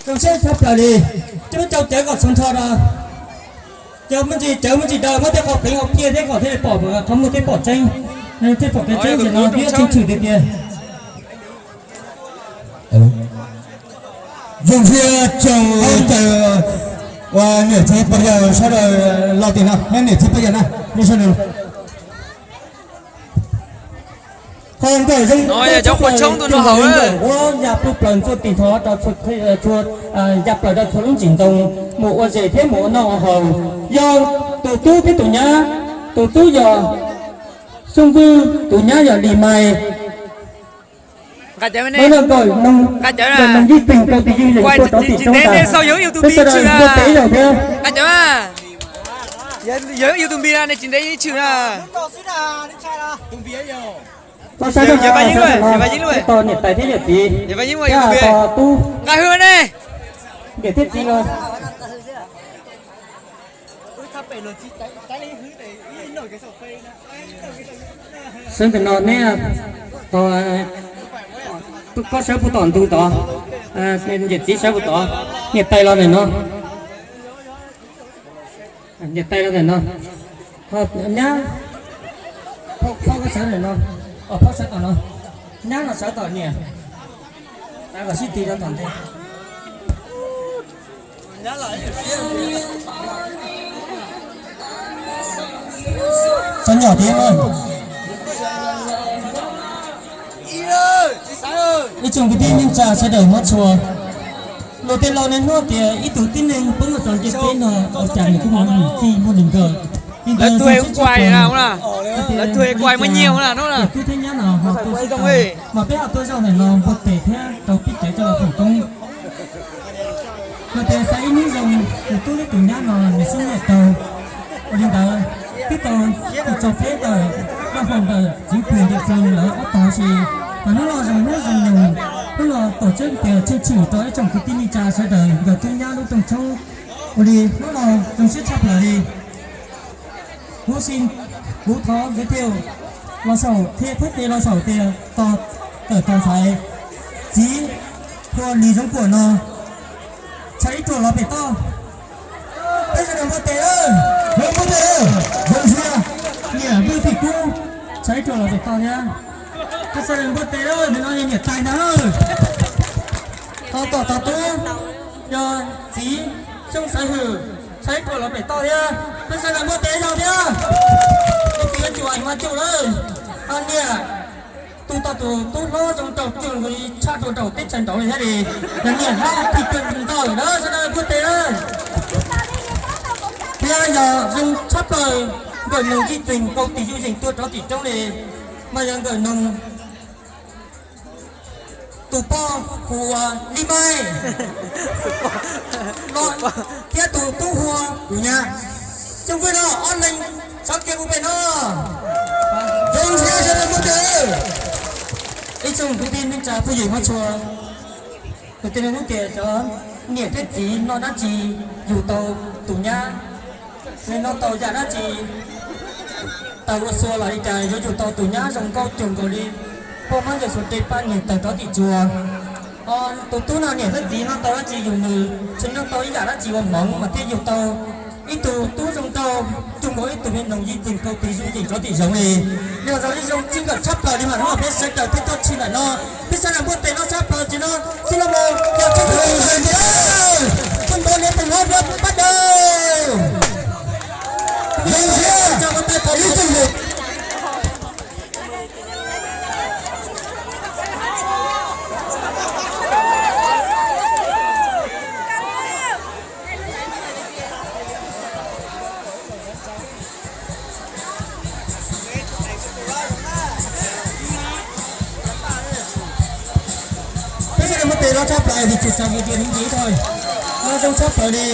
Zoo siab tshaj plaws li, coj peb caug cawv kom txhua nrho no. Cov me ntsis cawv me ntsis daws muab tej qhov pleev hauv pliaj thiab kom thiaj li pom qhov muag thiab pom tseeb, thiaj pom kev tseeb ces no thiab tshwm tiag tiag. Zoo siab tsoom caw ua niam txiv pog yawg sawv daws los tim no, niam txiv pog yawg na, nej sawv daws. Ho nkawm zoo, cov qhua tshoob tus no hauv nkawm ua ya pw plaws txhua tim thov rau txhua, ya plaws rau txhua lub ntsis ntoo mus ua zes thiab mus ua noj ua haus. Yog tus tub thiab tus nyab, tus tub yog Xyooj Vwj, tus nyab yog Lis Mai. Nkawm noog yij tseem rau tim yij lees tuaj rov tim roob tas, peb sawv daws npuaj tes ib zaug thiab. Tos saib sawv daws no, tos niam tais thiab yawm txiv, thiab tos tub, niam thiab txiv no. Sawv ntawm no neb, koj sawv puag tom ntug tod, yawm txiv sawv puag tod, niam tais los ntawm no. Niam tais los ntawm no. Nyab, phauj koj sawv ntawm no, phauj sawv tom no, nyab no sawv tom niam, sawv kom sib tig rau tom ntej. Txom nyem tiag. Ib tsoom kwv tij neej tsa sawv daws hmov tshua. Luag tej laus nej hnov tias ib tug tib neeg poob rau ntiaj teb no ua cas nws kuj muaj lwm txij muaj lwm nkawm. Li ntawd zoo siab tshaj plaws, lawv tuag kuai muaj nyiaj no, tus tub thiab nyab no ho tuaj sib tau, mas peb ho tuaj zaum ntawm no npuaj tes thiab rau peb cawv coj los foom koob. Yog tias xav ib hnub zoo, tus tub thiab tus nyab no nws sib nyiam tau. Ua li ntawd, twb tau tus tso peb ntawm naj hoo ntawm txiv pwg ntiam fee lawv ob tog si, mas hnub no zoo hnub zoo nyoog, hnub no tuam tseeb tias tsheej tshwm rau ib tsoom kwv tij neej tsa sawv daws nkawd tub nyab lub rooj tshoob. Ua li hnub no zoo siab tshaj plaws li. Kuv si, kuv thov giới thiệu los saum thiab phub tes los saum tias tos tawm tos ntxhais txiv Hua Lis Zoov Kuam no tshaib ib ruam los pem toj. Peb sawv daws npuaj tes, zoo npuaj tes, zoo siab. Niam Vwj Thim Kub tshaib ib ruam los pem toj thiab. Peb sawv daws npuaj tes, nim no yog niam tais ntag. Ho tom tod tub yog txiv Xyooj Xaiv Hwm tshaib ib ruam los pem toj thiab. Peb sawv daws npuaj tes zaum thiab. Tus yuav tsum mas tsum lawm. Ho niam, tus tau tus tub hlob zoo nraug cuag nkaus li tshaj rau nraum teb chaws nraud li thiab li. Yog niam hlob Thim Kub ntawm na, sawv daws npuaj tes na. Thiab yog zoo tshaj plaws, nkawm noog yij tseem nkaus tim yus yeem tuaj rov tim roob li, mas yog nkawm noog tus pog hu ua Lis Mai, thiab tus tub hu ua kuv nyab. Xyooj Vwj no ob leeg sawv kiag mus pem no. Zoo siab sawv daws npuaj tes. Ib tsoom kwv tij neej tsa phooj ywg hmov tshua, kuv tej neeg hnub tias cov niam thiab txiv noj dab tsi yug tau tus nyab, nws noj tau yam dab tsi, tau ua xua los li cas yuav yug tau tus nyab zoo nkauj cuag nkaus li poj Hmoob Yexus Khetos pab nws tawg rov tim tsuas. Ho tus tub no niam thiab txiv noj tau dab tsi yug nws, tsis noj tau ib yam dab tsi ua hmoov mas thiaj yug tau ib tug tub zoo nraug cuag nkaus ib tug me noog yij tseem nkaus tus zoo yeem rov tim zoov li. Yog zoo li zoo txij nkawm tshaj plaws li mas hnub no peb sawv daws thiaj tuaj txhij ntawm no, peb sawv daws npuaj tes no tshaj plaws tsis no, txij no mus yog txij nkawm txij nkawm li, txij nkawm li txij nkawm li pab dawb. Zoo siab, ib tsoom Peb sawv daws npuaj tes no tshaj plaws vim tsis xav video hnub ntxiv thôi. No zoo tshaj plaws li.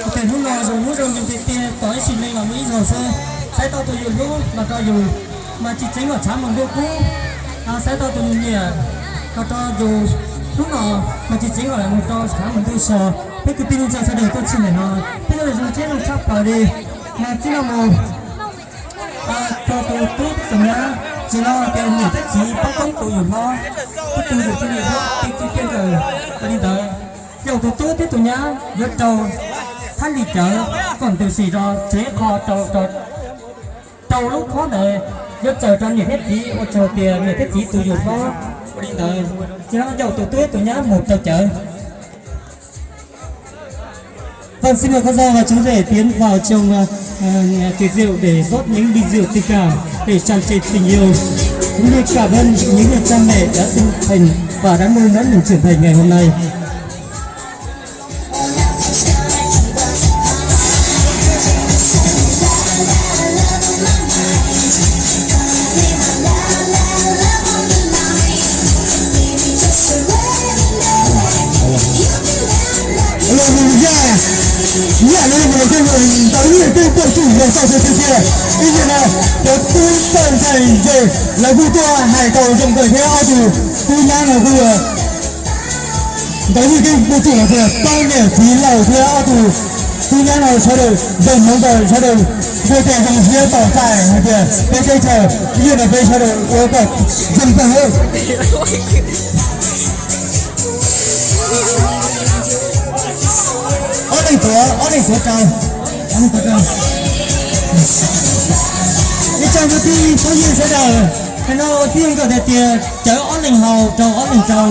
Ua cas hnub no zoo hnub zoo nyoog tiag tiag, tos ib sim neej los muaj ib zaug xwb. Saib tau tus yus hlub los rau yus mas tsis txeev kom tshav mus ntuj kub. Saib tau tus nyiam los rau yus hlub no mas tsis txeev kom mus rau tshav mus ntuj so. Peb kwv tij neej tsa sawv daws tuaj txhij ntawm no, peb sawv daws zoo siab zoo tshaj plaws li. Mas txij no mus, txog tus tub thiab tus nyab, tsis no tias niam thiab txiv pab koob tus yus hlob, tus yus thiaj li hlob tiag tiag nkawd. Yog li ntawd, Yog tus tub thiab tus nyab yuav raug thab li cawv kom ntws sim rau tsev qho rau, rau lub khob ntawd yuav tsaws rau niam thiab txiv, ua tsaug tias niam thiab txiv tus yus hlob. Ua li ntawd, tsis no yog tus tub thiab tus nyab mus rau cawv. Vâng, xin mời cô dâu và chú rể tiến vào trong, ờ, ờ, nhà tiệc rượu để rót những ly rượu tình cảm để tràn trề tình yêu, cũng như cảm ơn những người cha mẹ đã sinh thành và đã nuôi nấng mình trưởng thành ngày hôm nay. Los mus yog, yam no mus los coj ntawv ib tug poj tsuj los tau tiag tiag. Ib yam no cov tub txawj ntxhais ces lawv kuj tuaj hais tau zoo kawg thiab. Ob tug tub nyab no kuj ntawv ib tug poj tsuj los tiag, pab niam txiv laus thiab ob tug tub nyab no sawv daws zoo hmoov kawg, sawv daws npuaj tes zoo siab tos txais hais tias peb teb chaws ib yam no peb sawv daws ua kom zoo kawg. Ob leeg tuav, ob leeg tuav rau. Ib tsoom kwv tij phooj ywg sawv daws, qhov no ua tib zoo kom tias cawv ob leeg haus rau ob leeg rau.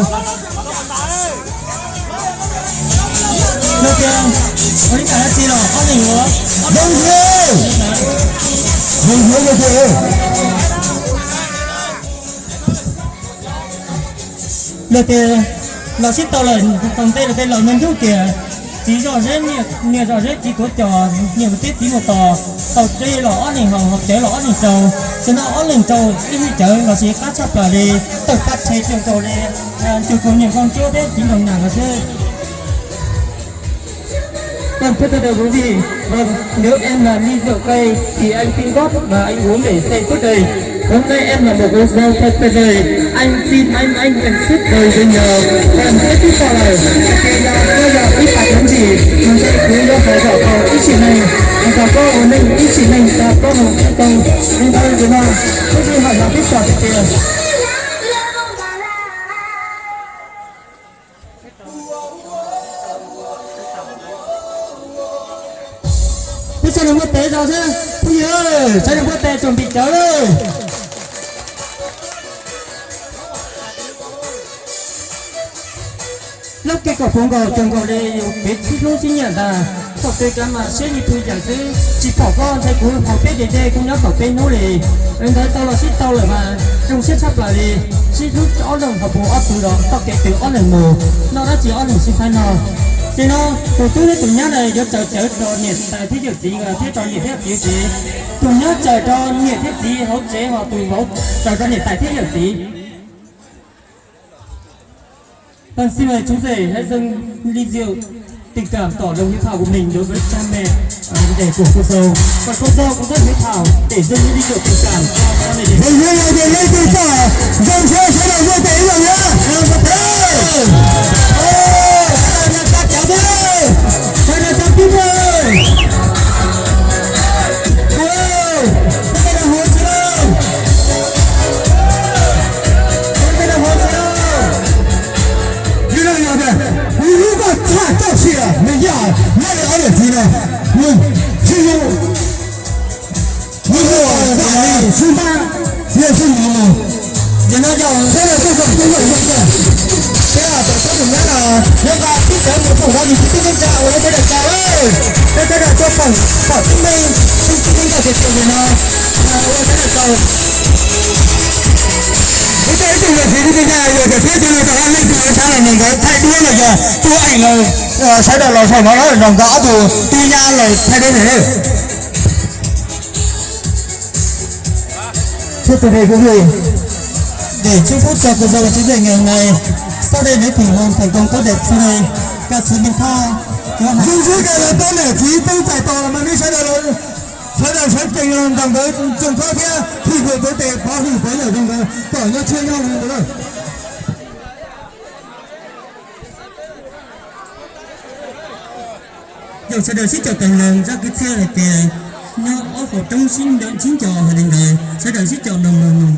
Yog tias ua li cas tsis los ob leeg yuav. Zoo siab, zoo siab, zoo siab. Los tias los sib tau lawm tau ntej los tias los nug nrug tias txiv zom zeb, niam zom zeb, txiv tuav cos, niam mus teb txiv mus tos, haus tseb los ob leeg haus, haus cawv los ob leeg rau. Tam no ob leeg rau ib lub cawv los sis qab tshaj plaws li, tawm paj rhe tseem nkaus li, tus tus niam nplooj ntsuab thiab txiv nplooj nas los xwb. Vâng, thưa tất cả quý vị, vâng, nếu em là ly rượu cay thì anh xin góp và anh uống để xem phút đây. Hôm nay em là một cô dâu thật tuyệt vời. Anh xin anh, anh hẹn suốt đời bên nhau. Còn tiếp tiếp sau này, thì là có là ib pas thum ntsis, mus ntej kuv yuav hais kom tau ib sim neej, kom koj ua neej ib sim neej, kom koj mus tau, mus tau li no, koj tsis hais los peb txog tiag tiag. Peb sawv daws npuaj tes zog xwb, phooj ywg, sawv daws npuaj tes tsom pim cawv lauj. Lub kev kom puv nkaus cuag nkaus li yus kev sib hlub sib nyiam ntag. Thaum twg kav mas siab li pw yam xwb, tsis pom koj ntshai kuv haus peb daim dej kuj nyob thaum peb hnub li. Li ntawd tau los sib tau lawm mas zoo siab tshaj plaws li. Sib hlub ob leeg haus puv ob tug los txoj kev twg ob leeg mus, noj dab tsi ob leeg sib faib noj. Tam no tus tub thiab tus nyab no yuav tsaws cawv rau niam tais thiab yawm txiv, thiab rau niam thiab txiv tsev. Tus nyab tsaws rau niam thiab txiv hauv tsev, ho tus vauv tsaws rau niam tais thiab yawm txiv. Vâng, xin mời chú rể hãy dâng ly rượu tình cảm tỏ lòng hiếu thảo của mình đối với cha mẹ, à, đẻ của cô dâu. Và cô dâu cũng rất hiếu thảo để dâng ly rượu tình cảm cho cha mẹ đẻ. Vâng, hiếu thảo thì lấy tình cảm, dâng cho sawv daws npuaj tes ib zaug na. Ê, sawv daws tsa cawv thiab, sawv daws tsa pib thiab. Ê, sawv daws haus tsis lauj. Sawv daws haus tsis lauj. Li no yog tias kuv hlub koj tshaj txoj sia, nws yog nyob li ob niam txiv no, nws tsis yog mus ua xwb npab thiab xwb mov mus. Ces no yog sawv daws tuaj koom tuaj koom nrog tias, sawv daws tuaj koom nrog tias, nyob npab thiab cawv mus koom nrog yus tib tug teb chaws ua lub teb chaws tau lawm. Peb sawv daws tuaj koom kom tib neeg, tib neeg kom tiag tiag no, ua teb chaws tau. Ib txhia ib tug niam txiv tib tug ntxhais yog tias thiab cov niam txiv los leej twg los tshaj neeg ntawd thaij duab los yog tub ees los sawv daws los saum no los nrog nkawd ob tug tub nyab los thaij duab ntawd. Thưa quý vị, để chúc phúc cho cô dâu và chú rể ngày hôm nay, sau đây nối thẳng hôn thành công tốt đẹp, sau đây ca sĩ Minh Tha có hạnh Zoo siab tias lawv pab niam txiv poob txais tos los mas nej sawv daws, sawv daws sawv tsees los nrog nkawd tsoom khob thiab hwm nkawd tes pov hwm pov yawm zoo nkawd kom nyob tshiab nyob zoo nkawd lawm. Yog sawv daws sib caum tau lawm zaj kwv txhiaj hais tias nyob ob qhov roob sib nco hais li ntawd, sawv daws sib caum nrog mus.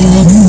Nws